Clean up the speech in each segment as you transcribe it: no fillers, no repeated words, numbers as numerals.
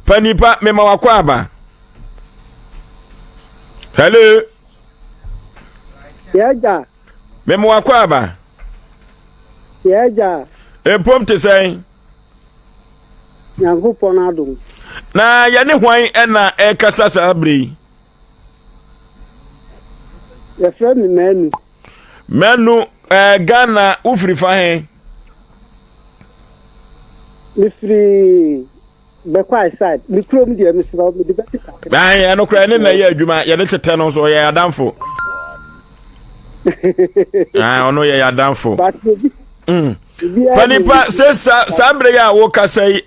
Panipa, mema wakɔ aba. Hello. Yɛagya. Mema wakɔ aba. Yɛagya. Mpom te sɛn? Nyankopɔn adom. Na yɛne hwan ɛna ɛkasa saa bere yi? Yɛfrɛ me Manu. Manu, eh, Ghana, wofiri fa he? Mefiri Bɛkwae side. Me kurom deɛ mesrɛ wo mede bɛte kakra. Ae, ɛno koraa ɛne na ɛyɛ adwuma yɛne tetɛ no nso ɔyɛ adamfo. Ae, ɔno yɛ adamfo. Panipa sɛ saa berɛ yi a wokasa yi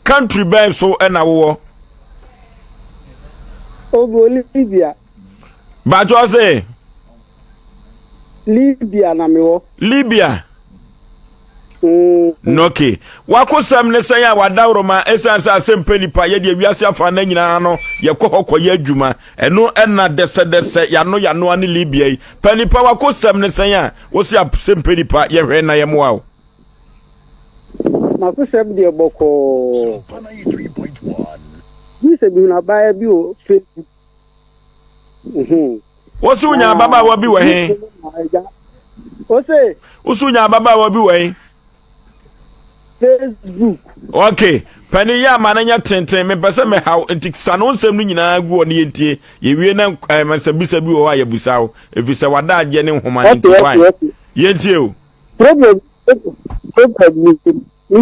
country bɛn so ɛna wowɔ? Ogo Libya. Bakyɛ se? Libya na mewɔ. Libya. Mm. Okay. Wakosɛm ne sɛn a wadaworoma ɛsiane sɛ asɛm pɛ nipa yɛdeɛ wiase afa na nyinaa no yɛkɔ hɔ kɔyɛ adwuma ɛno ɛna dɛsɛdɛsɛ yano yanoa ne Libya yi pɛ nipa wakosɛm ne sɛn a wosi asɛm pɛ nipa yɛhwɛ na yɛmoa wo. Makosɛm deɛ bɔkɔɔ. Bi sɛ mehunu abaayewa bi wɔ Facebook. Wosi wonya ababaawa bi wɔ he? Ose. Wosi wonya ababaawa bi wɔ he? Facebook. Okay. Pani yɛ ama no nyɛ tenten mepɛ sɛ mehaw nti sa no nsɛm no nyinaa gu hɔ ne yɛntie yɛwie na eh, nsɛmbisa bi wɔ hɔ a yɛbusa wo ɛfiri sɛ wada agyeɛ ne nhoma no nti wae yɛntie o. Problem problem ni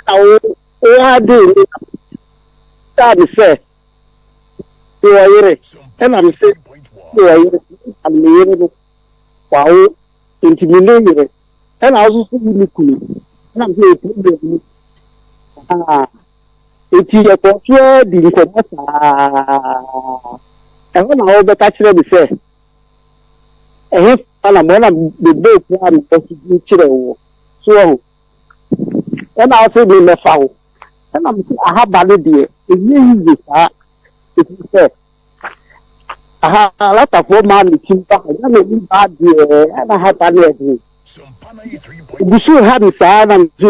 na wo wo ade ni saa ne sɛ Mewɔ yere? Ɛna mese, Mewɔ yere, na me yere no, wawo, nti me ne yere. Ɛna wo nso so wonni kunu. Ɛna mese, yɛ problem ni. Ah, nti yɛkɔɔ so ara di nkɔmmɔ saa. Ɛhɔ na wobɛka kyerɛ me sɛ, ɛhe fa na mɔ na mebɔɔ kura a mewɔ so din kyerɛ woɔ. So wahu? Ɛna ɔse me mɛfa wo. Ɛna mese ahaba no deɛ ɛnyɛ easy saa ɛfiri sɛ aha alatafoɔ maa me tim ba ha na m'ani baa deɛ ɛna ahaba no ɛden. Egu so ha me saa na mese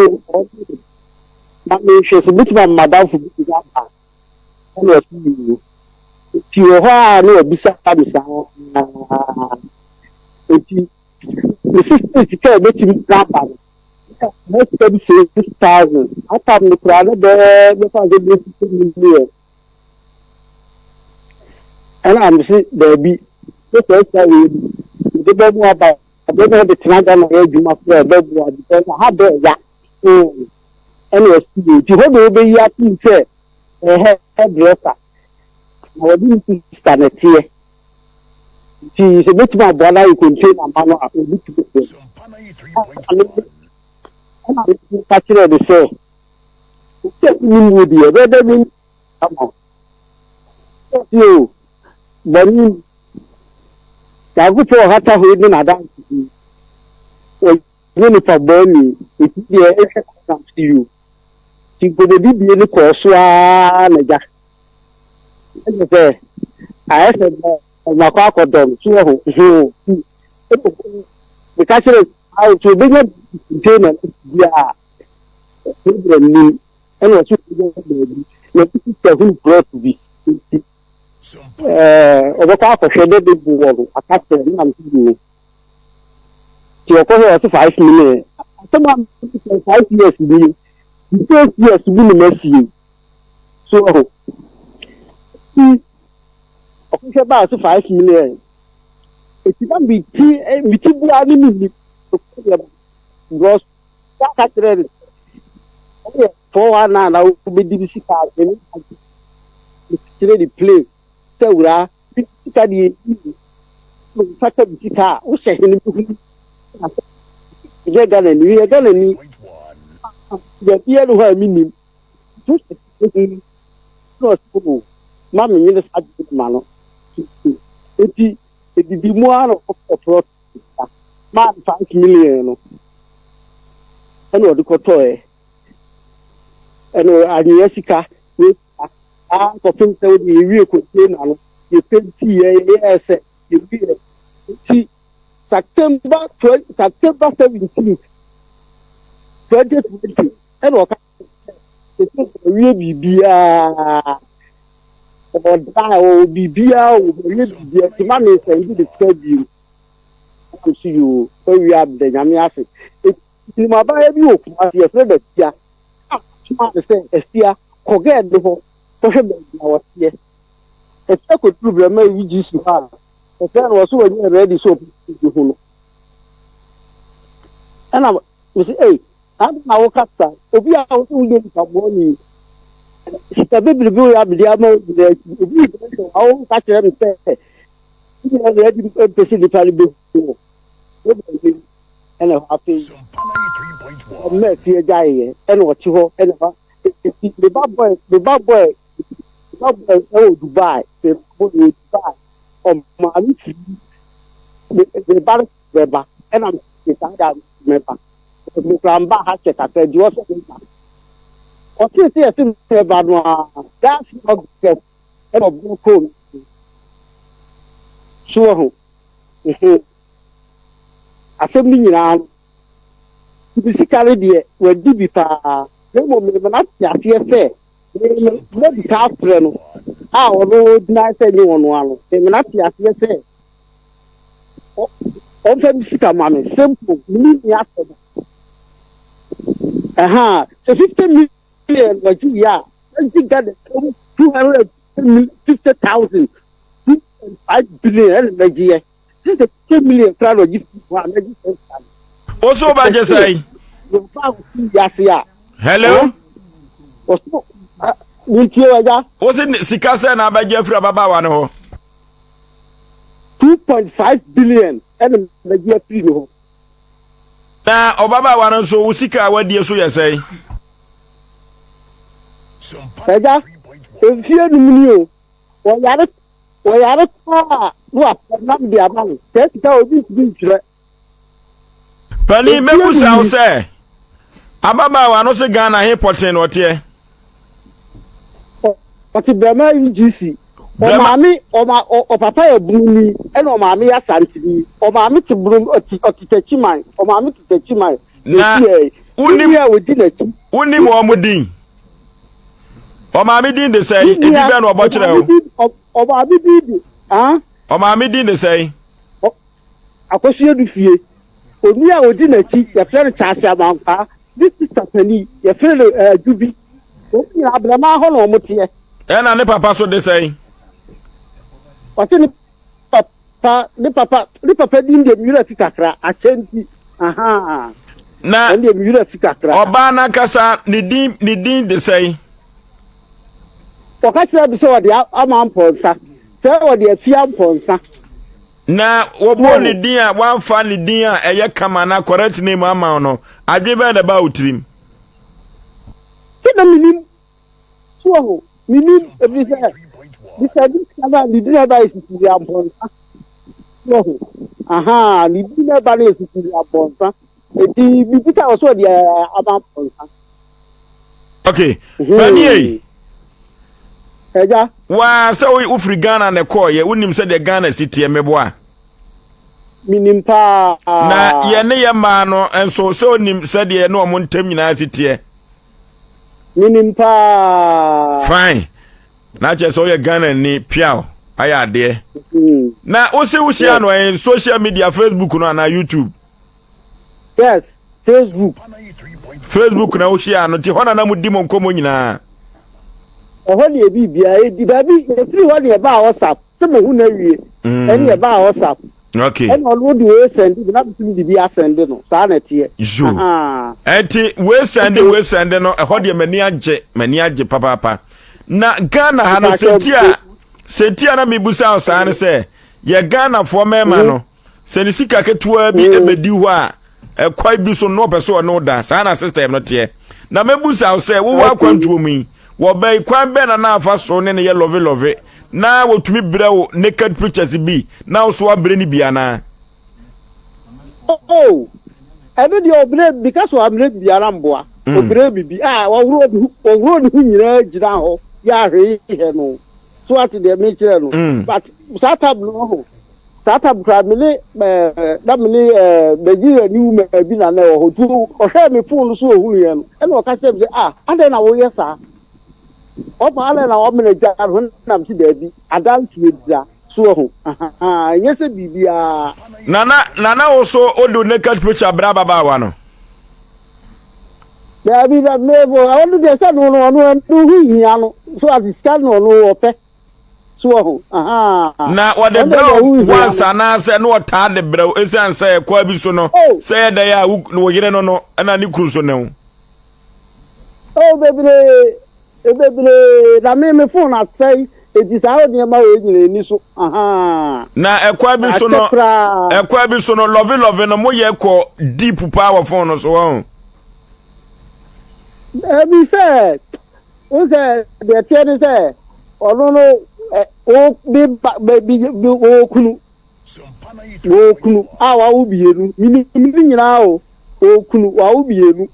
ma menhwɛ sɛ mɛtumi ama madamfo bi de aba ɛna ɔse yoo. Nti wɔ hɔ a na wabisa me saa nti mese sɛ sika a ɛbɛtumi aba no na sika bi 6,000 atam no koraa na bɛɛ bɛfa sɛ bɛyɛ 50 million. Ɛna mese daabi sɛ saa sika wei no mede bɛ mu aba bɛ na ɔde tena Ghana yɛ adwuma koraa ɛbɛboa because aha dɛ ya. Ɛna ɔsi yɛ nti hɔ na ɔbɛyi atom sɛ ɛyɛ hairdresser na wɔde ne sista na ɛteɛ nti sɛ bɛtumi aboa no ayɛ container ma no a ɔbɛtumi ayɛ. Ɛna meka kyerɛɛ no sɛ sɛ menim wo deɛ ɛbɛyɛ dɛ me ama wo. Ɔse o bɔne ni Nyankopɔn ɔhata hɔ yi ne n'adanse yi ɔnyɛ nipa bɔne nti deɛ ɛhwɛ kwan na yo nti nkɔmmɔdidie no kɔɔ so ara na gya ɛsɛ sɛ ayɛ sɛ makɔ akɔdɔ no so wɔ ho ho meka kyerɛ nti obɛnya container no bi a problem nim ɛna ɔso obɛnya baabi na sista hunu plot bi nti ɔbɛkɔ akɔhwɛ dɛ de boɔ no aka kyerɛ no na mso no nti ɔkɔhwɛ ɔse 5 million asɛm a 5 years bi 6 years bi ne masie so ɔho nti ɔkɔhwɛ baa so 5 million eti na mi ti bua ne mi ni because aka kyerɛ no ɔyɛ 419 na wobɛdi mi sika ne kyerɛ ne play sɛ wura sika deɛ yi fata mi sika a wohyɛ hene bi hu yɛ Ghana ni yɛ Ghana ni baabi yɛ no hɔ a mi nim wohyɛ hene na ɔsɛ o ma mi nyere sa de ma no eti edidi mu ara na ɔkɔ plot maa 5 million no ɛna ɔde kɔtɔɛ ɛna anwea sika wei a kɔpem sɛ wode yɛwie container no yɛ paint yɛ yɛyɛ sɛ yɛwie nti September 17, 2020 ɛna ɔka Ɛsɛ ɔwie biribiara. Ɔda ɔwɔ biribiara o, ɔwie biribiara nti ma me nsɛnde de sika bio. Ɛna me so yoo, wawie a meda Nyame ase. Eti menim abaayewa bi wɔ Kumasi, yɛfrɛ no Afia. Ɛna mesomaa no sɛ, Afia, kɔ gɛɛ no hɔ kɔhwɛ baabi a ɔteɛ. Afia kɔduru Brɛma UGC hɔ a, ɔfrɛɛ no, ɔse wanyɛ ready sɛ ɔbɛhu no. Ɛna mese, ei, Adɛn na woka saa? Obi a wo sɛ woyɛ nipa bɔne yi, sika bebrebe wei a mede ama wo nyinaa akyi, obi rebɛhwɛ wo a woka kyerɛ me sɛ wonyɛ ready mpɛ sɛ nipa no bɛhu wo. Wobɛnim ɛna hɔ afei ɔmma afie agyaeɛ ɛna ɔte hɔ ɛna hɔ eti me ba bɔɛ me ba bɔɛ me ba bɔɛ ɛwɔ Dubai me ba bɔɛ wɔ Dubai ɔmaa me firi me me ba no bɛba ɛna me saa da mɛba. Me koraa mbaa ha kyɛ kakra nti ɔsɛ meba. Ɔtee sɛ yɛse mɛba no a, last August ɛna ɔbɔ kɔɔ me so. So wahu? Mhm. Asɛm no nyinaa no, me sika no deɛ wadi bi paa. Na mmom mema no ate aseɛ sɛ me me madi ka afrɛ no a ɔno deny sɛ nye ɔno ano. Mema no ate aseɛ sɛ ɔmfa me sika ma me simple me ni asɛm ɛha sɛ 50 million wɔgye yɛ a wɔgye Ghana kam 250,000 2.5 billion ɛna mɛgye yɛ sɛ 50 million koraa na ɔgye fi hɔ a mɛgye sɛ sika no. Wo so wobɛgye sɛn? Yɛba a wɔsi wiase a. Hello? Wɔso mentie wagya. Wo se sika sɛ na abɛgye afiri ababaawa no hɔ? 2.5 billion ɛna mɛgye afiri ne hɔ. Na ɔbabaawa no nso wo sika a wadie so yɛ sɛn? Ɛgya, mfie num ni o, wɔyare wɔyare paa na wafrɛ nam de ama no, saa sika obi ntumi ntwerɛ. Panin mɛbusa wo sɛ ababaawa no se Ghana he pɔten na ɔteɛ? Ɔte Brɛma UGC. Ɔmaame ɔma ɔpapa yɛ Broni ɛna ɔmaame yɛ Asanteni. Ɔmaame te Brom ɔte ɔte Takyiman. Ɔmaame te Takyiman. Na wonim a ɔdi n'akyi. Wonim wɔn din? Ɔmaame din de sɛn? Edi bɛn na ɔbɔ kyerɛ wo? Ɔmaame din de ah. Ɔmaame din de sɛn? Akosua du fie. Onua a odi n'akyi, yɛfrɛ no Charles Amankwaa. Ne sista panin, yɛfrɛ no Adwubi. Wɔn nyinaa Abrɛmaa hɔ na wɔteɛ. Ɛna ne papa so de sɛn? Ɔse ne papa, ne papa, ne papa din deɛ me werɛ afi kakra, akyɛ nti, ahaa. Na Ɛno deɛ me werɛ afi kakra. ɔbaa no ankasa ne din, ne din de sɛn? Ɔka kyerɛɛ me sɛ ɔde ama mpɔnsa, sɛ ɔde afia mpɔnsa. Na wɔbɔɔ ne din a wɔamfa ne din a ɛyɛ kama na correct name ama wo no, adwene bɛn na ɛbaa wo tirim? Sɛ na menim so wɔ ho, menim ɛfiri sɛ bisa bi sika no a ne din a ɛba yɛ Cecilia Amponsah so wɔ ho, aha ne din a ɛba no yɛ Cecilia Amponsah. Eti bibisa wɔ so ɔde ama mpɔnsa. Okay. Bani ei. Ɛgya. Waa sɛ wofiri Ghana na ɛkɔɔyɛ wonim sɛ deɛ Ghana si teɛ meboa. Menim paa. Na yɛne yɛ mmaa no nso sɛ onim sɛdeɛ ne wɔn ntam nyinaa si teɛ. Menim paa. Fine. Na kyerɛ sɛ woyɛ Ghana ni piaw ayɛ adeɛ. Na wose wohyia no ɛyɛ social media Facebook no anaa YouTube? Yes, Facebook. Facebook na wohyia no nti hɔ na na modi mo nkɔmmɔ nyinaa. Ɛhɔ ne ebi biara edi baabi efiri hɔ ne ɛbaa WhatsApp sɛ mo hu na wie mm. ɛne ɛbaa WhatsApp. Okay. Ɛna ɔno de wei sɛnde bi na bitumi de bi asɛnde no saa na ɛteɛ. Zo. Ɛnti wei sɛnde wei sɛnde no ɛhɔ deɛ m'ani agye m'ani agye papaapa. Na Ghana ha no sɛnti a sɛnti a na mebusa saa ne sɛ yɛ Ghanafoɔ mmarima no. Sɛ ne sika ketewa bi mm. bɛdi hɔ a, ɛkwan bi so no ɔpɛ sɛ ɔne wo da. Saa na system no teɛ. Na mɛbusa wo sɛ, wowɔ akwantuo mu yi, wɔbɛyi kwan bɛn na na afa so ne ne yɛ lɔve lɔve na wɔtumi brɛ wo naked pictures bi na wo so abrɛ no bi anaa? Oh, ɛno deɛ ɔbrɛ bi ka so ambrɛ biara mboa. Mm. Ɔbrɛ bibi a ɔworɔ ne ho ɔworɔ ne ho nyinaa gyina hɔ yɛ ahwee hɛ no. So ate deɛ mekyerɛ no. Mm. But saa tab no ho. Saa tam koraa me ne ɛɛ na me ne ɛɛ Nigeria ni woman bi na na ɛwɔ hɔ nti ɔhwɛɛ me phone no so ohunu yɛn no ɛna ɔka kyerɛ me sɛ ah adɛn na woyɛ saa ɔma adɛn na ɔmena gya no ho nam si daabi adanseɛ dira so ɛho ahaa ɛnyɛ sɛ biribiara. Nana nana wo so wode naked picture brɛ ababaawa no. Daabi na me ɔno deɛ sɛ no no ɔno ɛno ho hia no so ase sika no ɔno ɔpɛ. So wɔ ho? Ahaa. Na wɔde Ɛnna brɛ deɛ wo ɛho hia once no. anaasɛ na wɔtaa de brɛ wo esiane sɛ ɛkwan bi so no Oh, sɛ ɛyɛ dɛn a wo wo yere no no ɛna ne kunu so ne wo. oh, bebree, bebree. Na me me phone asɛe, eti saa nneɛma wei nyina ani so. Ahaa. Na ɛkwan bi so Akyɛ no koraa. ɛkwan bi so no lɔve lɔve no moyɛ kɔ deep paa wɔ phone no so wɔn. Ebi sɛ Wohu sɛ deɛ ɛteɛ ne sɛ ɔno no wo ne ba bi wɔ kunu wɔ kunu a wawo mmienu menim ne nyinaa o wɔ kunu wawo mmienu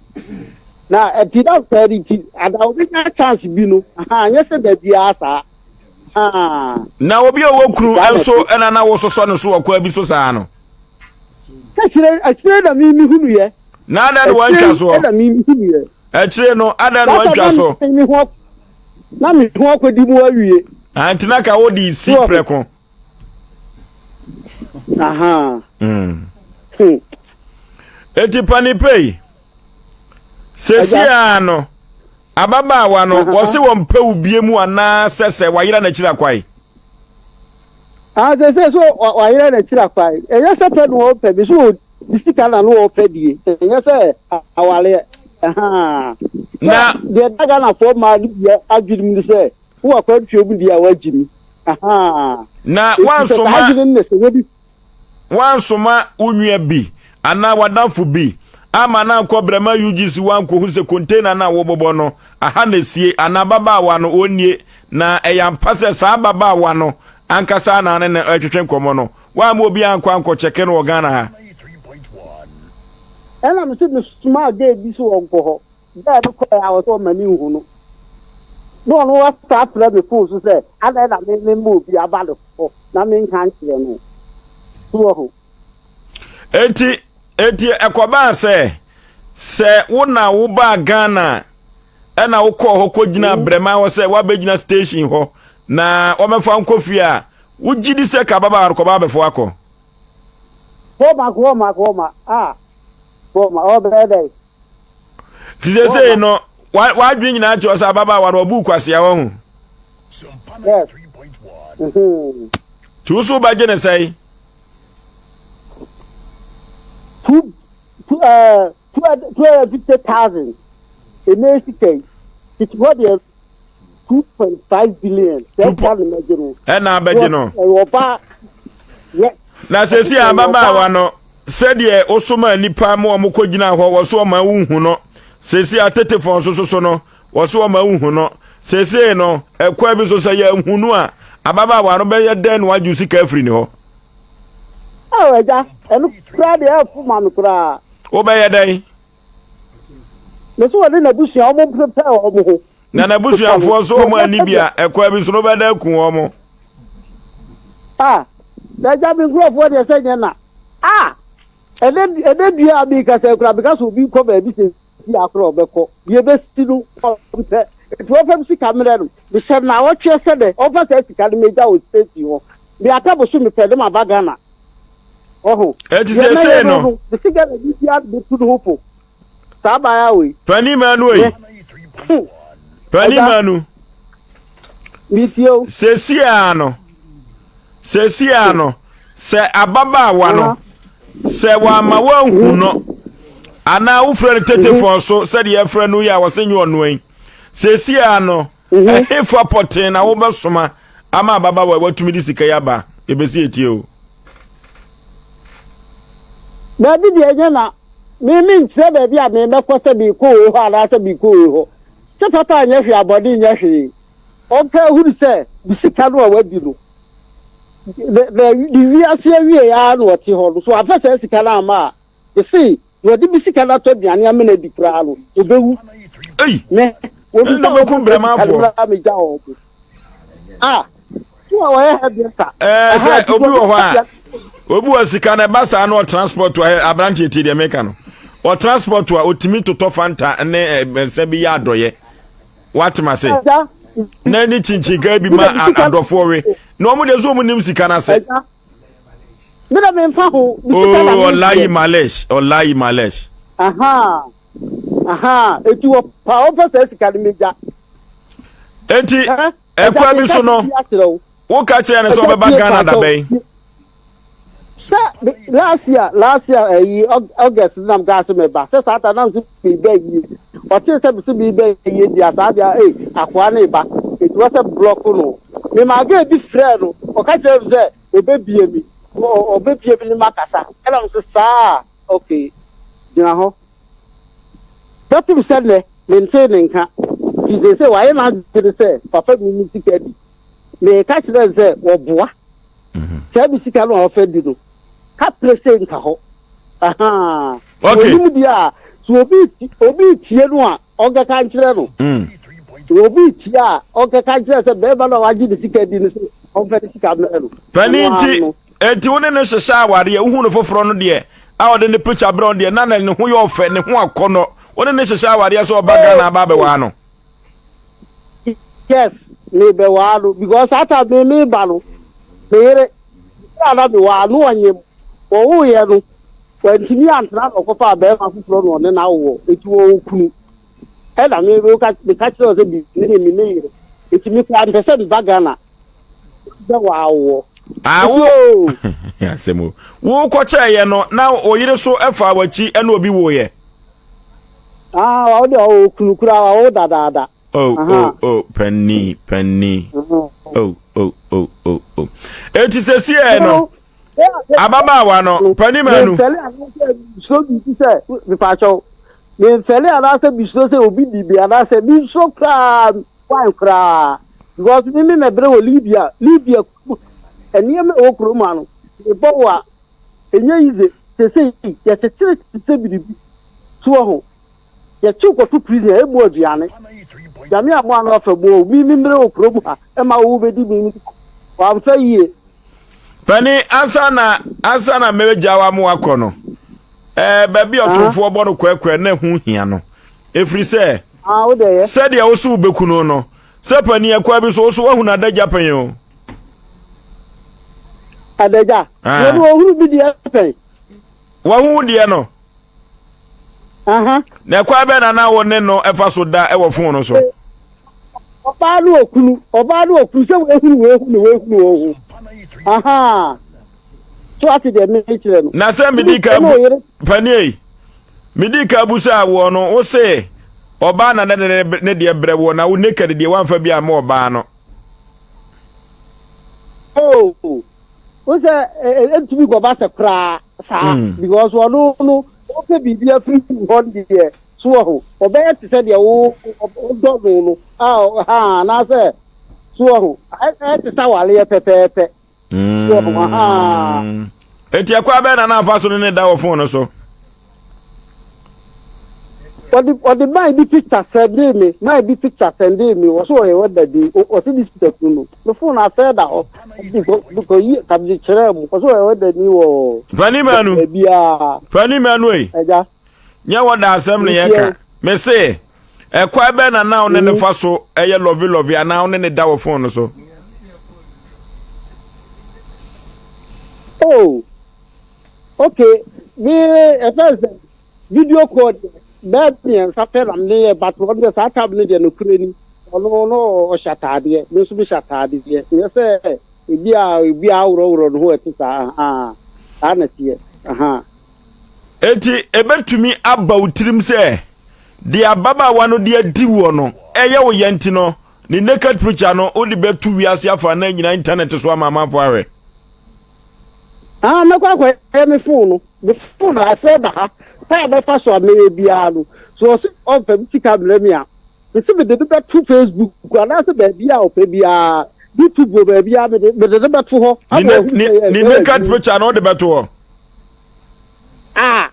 na ɛti na sɛ ne ti ada wobɛnya chance bi no aha nyɛ sɛ da biara saa na obi a ɔwɔ kunu nso ɛna na wososɔ ne so wɔ kwa bi so saa no akyire akyire na mi mi hunu yɛ na adɛn na wantwa soɔ akyire na mi mi hunu yɛ Akyire no, adɛn na wantwa so? Na me ho akɔdi mu awie. Nti na ka wode si prɛko. Hmm. Eti panipei, sesia no, ababaawa no, wɔse wɔn pɛ wo bie mu anaasɛ sɛ wayera n'akyiri akwae? Ah, sɛ sɛ so wayera n'akyiri akwae. Ɛyɛ sɛ pɛ no wɔpɛ bi so Ne sika na no ɔpɛ die ɛnyɛ sɛ awareɛ ɛhaa. Na deɛ ɛda Ghanafoɔ mmaa no bi adwene mu ne sɛ wowɔ akwantuo mu deɛ a woagye mi ɛhaa. Na Enti sɛ saa woansoma adwene no na sɛ wɔdi. Woansoma wo nua bi anaa w'adamfo bi amma no ankɔ Brɛma UGC woankɔhu sɛ container no a wobobɔ no aha na esie anaa ababaawa no ɔnnie na ɛyɛ ampa sɛ saa ababaawa no ankasa na ne no retwetwe nkɔmmɔ no Woamma obi ankɔ ankɔkyɛke no wɔ Ghana ha. Ɛna me se me somaa girl bi se ɔnkɔ hɔ. Girl no kɔɛ a ɔse ɔma ne nhu no. Na ɔno wasa afrɛ me phone so sɛ adɛn na me me ma obi aba ne hɔ na me nka nkyerɛ no. So wahu? Enti, enti ɛkɔbaa sɛ, sɛ wo na wobaa Ghana a, ɛna wokɔɔ hɔ kɔgyinaa Brɛman hɔ sɛ woabɛgyina station hɔ na wɔmɛfa wo nkɔ fie a, Wogye di sɛ ka ababaawa no kɔba abɛfo akɔ? Bɔma bɔma bɔma ah bɔma ɔbɛyɛ dɛn? Nti seesei no w'adwene nyinaa kyerɛ sɛ ababaawa no ɔbu kwasea wɔ ho. Yes. Mm-hmm. Nti wo so wobɛgye ne sɛe? Two, two, uh, 250,000 ɛnɛ sika yi tete hɔ deɛ 2.5 billion sɛ ɛka no mɛgye no ɛna abɛgye no ɛyɛ ɔbaa yɛ na sɛsi ababaawa no sɛdeɛ wosoma nnipa ma wɔn kɔgyina hɔ wɔ so ɔma wohu no sɛsi atetefoɔ nso so so no wɔ so ɔma wohu no sɛsei no ɛkwan bi so sɛ yɛnhu no a ababaawa no bɛyɛ dɛn na wagye sika afiri ne hɔ Ao agya, ɛno koraa deɛ ɛfo ma me koraa. Wobɛyɛ dɛn? Me so wɔne n'abusua wɔn mprepare wɔn ho. Na n'abusuafoɔ nso wɔn ani bi a ɛkwan bi so no wobɛda aku wɔn. Ah, na agya me nkurɔfoɔ deɛ sɛ nyɛ na. Ah, ɛnɛ ɛnɛ dua a mekasa koraa meka sɛ obi nkɔ baabi sɛ si akora ɔbɛkɔ deɛ ɛbɛsi no ɔmpɛ nti ɔmfa me sika mmerɛ no mehyɛ no naawɔtweɛ sɛ dɛ ɔmfa saa sika no mɛgya wɔ station hɔ me aka bosome pɛ ne maba Ghana ɔho Eti deɛ mɛyɛ seesei no no no mese Ghana ni biara de bɛtu ne ho fo saa abaayewa wei Pani Manu ei me hmm Pani agya Manu metie o seesei ara no Seesei ara no, sɛ ababaawa no, sɛ wamma woanhu no, anaa wofrɛ no tetefɔn so sɛdeɛ yɛfrɛ no yi a wɔse nyɛ ɔnoa yi, seesei ara no, ɛhefa pɔtee na wobɛsoma ama ababaawa watumi de sika yi aba? Yɛbɛsi etie o. Baabi deɛ ɛnyɛ na me menkyerɛ baabi a mebɛkɔ sɛ meekɔ wei hɔ anaasɛ meekɔ wei hɔ. Sɛ papa nyɛ hwee a bɔne nyɛ hwee. Ɔnka nhunu sɛ ne sika no a wadi no, ne ne ne wiase awiei ara na ɔte hɔ no. So wamfa saa sika no amma a, mese deɛ ɔde me sika no atɔ aduane amena adi koraa no, ɔbɛwu. Ei! Me, wɔn Ɛnna sɛ ɔbɛkum wɔmfa sika no brɛmanfoɔ. mmra mmɛgya wɔn. Ah! Ɔyɛ hairdresser. Ɛɛ sɛ obi wɔ hɔ a obi wɔ sika na ɛba saa na ɔtransport a aberanteɛ ti deɛ meka no ɔtransport a otumi totɔ fanta ne nsa bi yɛ adɔyɛ watem ase na ne kyinkyin bi ma adɔfoɔ we na wɔn deɛ so wɔn nim sika no ase. Mi na mi nfa ho. Oo ɔlayi malesh ɔlayi malesh. Eti wɔ pa ɔfɛ sɛ sika no mi gya. Eti ɛkwa bi so no woka kyerɛ no sɛ ɔbɛba Ghana dabɛn. Sɛ last year last year ɛyi August nam gaa sɛ mɛba sɛ saa ta nam sɛ meba yie ɔte sɛ sɛ meba yie deɛ saa deɛ ee akoa ne ba eti wɔ sɛ block no mema girl bi frɛ no ɔka kyerɛ no sɛ ɔbɛbie mi ɔbɛbie mi ne ma kasa ɛna mo sɛ saa okay gyina hɔ bɛpem sɛ nnɛ mentee ne nka nti sɛ sɛ wayɛ n'adwene sɛ papa mi ne sika di meka kyerɛ no sɛ wɔboa saa bi sika no a ɔfɛ di no kapere sɛ nka hɔ ahaa onim deɛ a so obi obi tie no a ɔnkɛka nkyerɛ no mm. obi tie a ɔnkɛka nkyerɛ sɛ bɛrima no a wagye ne sika di no sɛ ɔmfɛ ne sika mmerɛ no pani nti enti wo ne no hyehyɛ awareɛ wohu no foforɔ no deɛ a ɔde ne picture berɛ deɛ na ne ho yɛ ɔfɛ ne ho akɔnnɔ wo ne ne hyehyɛ awareɛ sɛ ɔba Ghana aba abɛwaa no Yes, me bɛ waa no because saa time me me ba no me yere a na me waa no ɔnyem wɔwo yɛ no wantumi antena na ɔkɔfa bɛrima foforɔ na ɔne na awowɔ eti wɔwɔ kunu ɛna me me ka me ka kyerɛ sɛ bi me ne me ne yere eti me kura mpɛ sɛ me ba Ghana bɛ waa wɔ. Awo asɛm o wo kɔkyɛɛyɛ no na oyere so ɛfa w'akyi ɛna obi woyɛ. Ah, wa wode ɔwɔ kunu kura wa wo dadaada. Oh, oh, oh, panni, panni. Oh, oh, oh, oh, oh. Eti sɛsi ɛ no, ababaawa no, panni ma nu. Mefɛle anaasɛ bisuro biribi sɛ, mepaakyɛw, mefɛle anaasɛ bisuro sɛ obi di bi anaasɛ bisuro koraa, wan koraa. Because me me mɛbrɛ wɔ Libya, Libya, nneɛma ɛwɔ kurom ano, mebɔ wɔ a, Ɛnyɛ easy sesei yɛkyekyere te sɛ biribi so wahu yɛkye wo kɔto prison a ɛmu aduane Nyame amoa no afa mu o me me mmerɛ wɔ kurom ha ɛma wo bɛdi me me wamfa yie. Pani ansa na ansa na mɛgya wa mo akɔ no ɛɛ baabi a ɔtomfoɔ bɔ no kwɛkwɛ na ɛho hia no ɛfiri sɛ sɛdeɛ wo so wobɛku no no sɛ pani ɛkwa bi so wo so woahunu adagya pɛn o. Adagya. Ah. Wɔn wɔhunu bi deɛ pɛn. Wɔhu deɛ no. Na ɛkwan bɛn na na wo ne no ɛfa so da ɛwɔ fon no so? Ɔbaa no okunu, ɔbaa no okunu sɛ wɔahunu wɔahunu wɔahunu wɔn ho. So ate deɛ mekyerɛ no. Na sɛ medi ka bu panie medi ka bu sɛ awoɔ no wo se ɔbaa na ne ne deɛ brɛ woɔ na wo naked deɛ wamfa bi ama ɔbaa no. Oh, wo sɛ ɛntumi kɔba sɛ koraa saa mm. because ɔno no wopɛ biribi afiri hɔ deɛ so wɔ ho ɔbɛyɛ te sɛ deɛ wodɔ no no a ha anaasɛ so wɔ ho ɛyɛ te sɛ awaleɛ pɛpɛɛpɛ so wɔ ho ha. Mm. Eti ɛkɔ abɛn na n'afa so no ne da wɔ fon no so. Ɔde ɔde man bi picture sɛndee me man bi picture sɛndee me ɔso ɔyɛ wɛda bi ɔsi bi sita kunu no me phone asɛe da hɔ de kɔ de kɔ yi ka de kyerɛ mu ɔso ɔyɛ wɛda ni wɔ Pani manu baabiara pani manu ei ɛgya nyɛ wɔda asɛm ne yɛ ka me se ɛkwan bɛn na na wo ne ne fa so ɛyɛ lɔvi lɔvi anaa wo ne ne da wɔ phone no so. Oh okay me ɛfɛn sɛ. Video call deɛ bɛyɛ mmiɛnsa pɛ na mene yɛ but ɔno deɛ saa time no deɛ nokorɛ ni ɔno no ɔhyɛ ataadeɛ me nso mehyɛ ataadeɛ nyɛ sɛ ebi a ebi a aworɔworɔ ne ho ɛte saa ahaa saa na ɛteɛ ahaa. Enti ebetumi aba wo tirim sɛ deɛ ababaawa no de adi woɔ no ɛyɛ wo ya nti no ne naked picture no wode bɛto wiase afa na nyinaa internet so ama amanfoɔ ahwɛ. Ah, mɛkɔ akɔyɛ me phone no. Me phone no asɛe da ha. Kwan a mɛfa so a mɛyɛ biara no, sɛ ɔse ɔmfa me sika mmrɛ me a, mese mede no bɛto Facebook anaasɛ baabi a ɔpɛ biara, YouTube wɔ baabi a mede mede no bɛto hɔ Ne ama na wahu ne sɛ yes, ne ɛyɛ naked adwuma. picture no wode bɛto hɔ. Ah,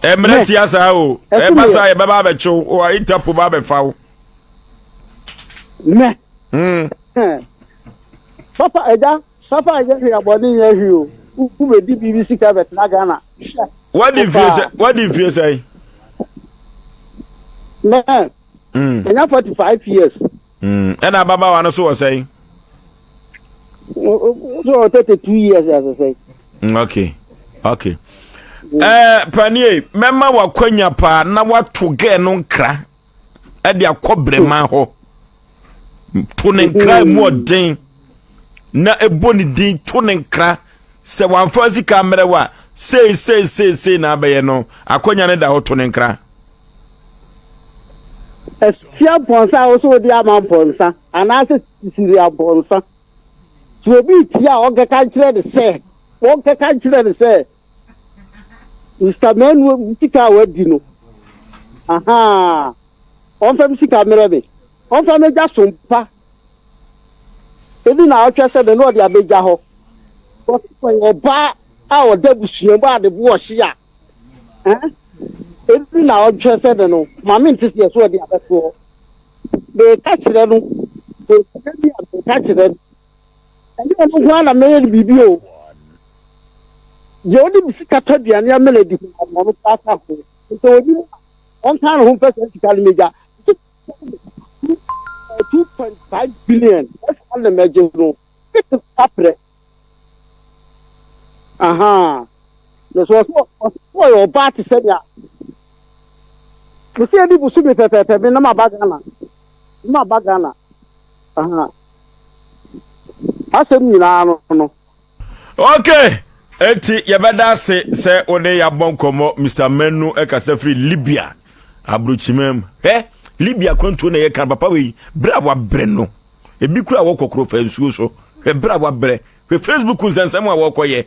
Ɛmmerɛ mɛ, tia saa o. ɛso Ɛba meyɛ. saa yɛbɛba abɛkyew o Interpol ba abɛfa wo. Mɛ. Mm. Papa agya, papa agya hwee abɔne nyɛ hwee o. Wobɛdi biribi sika bɛtena Ghana. Hwɛ. Wadi mfie sɛ wadi mfie sɛn? Mɛ. Ɛnya 45 years. Ɛna ababaawa no so wɔ sɛn? So wɔ 32 years ɛsɛ sɛn. Okay. Panie, mɛma wakwanya paa na wato gɛɛ no nkra ɛde akɔ brɛman hɔ. To ne nkra mu ɔden na ɛbɔ ne din, to ne nkra sɛ wamfa sika mmerɛ wa sei sei sei sei na abɛyɛ no. Akwanya ne da hɔ, to ne nkra. Afia mpɔnsa a wosɛ wode ama mpɔnsa anaasɛ sisiri mpɔnsa sɛ obi tie a, ɔnkɛka nkyerɛ ne sɛ, wɔnkɛka nkyerɛ ne sɛ Mr Manu sika a wadi no aha, ɔmfa me sika mmerɛ me, ɔmfa m'agya sompa ebi na ɔhwɛ sɛ me na ɔde abɛgya hɔ. Ɔyɛ ɔbaa a ɔda abusua mu a ne bo ɔhye a ebi na ɔhwɛ sɛ me no maame nte sɛ so ɔde abɛtoɔ. Meka kyerɛ no, meka bi a meka kyerɛ no, ɛnyɛ ɔno nko ara na mɛyɛ no biribi o. Deɛ ɔde bi sika tɔ aduane amena di ho ɔno koraa ka ho. Nti onim a ɔnka ne ho mpɛ sɛ sika no megya 2.5 billion ɛsika na mɛgye no fiti kaprɛ aha na so ɔso ɔso ɔyɛ ɔbaa te sɛ nea mesi edi busu mi pɛpɛɛpɛ mi na ma ba Ghana, na ma ba Ghana aha asɛm nyinaa no. Okay, eti yɛbɛda ase sɛ wo ne yɛabɔ nkɔmmɔ. Mr Manu ɛkasa firi Libya aburokyima mu. Hɛ, Libya kwantuo na yɛka. Papa wei, berɛ a wabrɛ no, ebi kura wɔkɔ koro fa nsuo so. Hwɛ berɛ a wabrɛ, hwɛ Facebook nsɛnsɛm a wɔkɔyɛ.